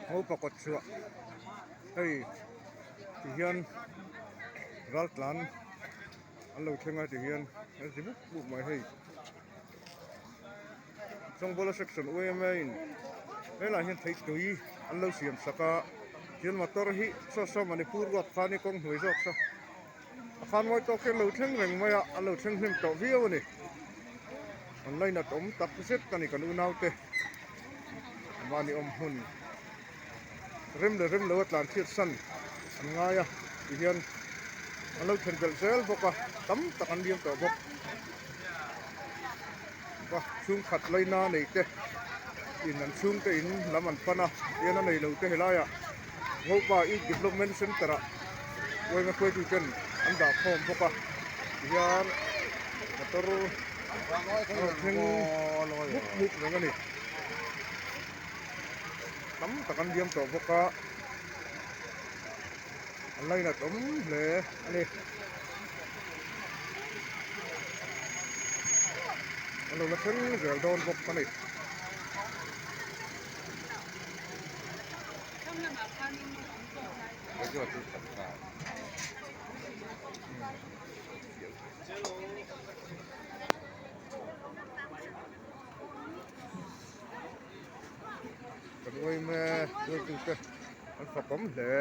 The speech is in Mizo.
Ngopa kawt chhuah hei ti hian raltlan an lo thleng a ti hian an zi mup mup mai hei Chawngbawla section yma in helaiah hian thei tui an lo siam sak a thil motor hi saw saw Manipur ruat khan i kawng hnuai zawk saw a khan mawi tawk hian lo thleng reng mai a an lo thleng hnem tawh viau a ni an lainat awm tak zet a ni kan unaute mahni awm hmun rem leh rem lo a tlan chhiat san an ngai a tihian an lo thlen belh zel bawk a tam tak an liam tawh bawk va chhungkhat laina nei te in an chhungte in lam an pan a tihian a nei lo te helaiah Ngopa Youth Development Centre ah uaima hruaitu ten an dah khawm bawk a tihian motor a rawn thleng mup mup reng a ni tam tak an liam tawh bawk a an lainat awm hle a ni an lo la thleng zel dawn bawk a ni. Kan uaime hruaitute an fakawm hle.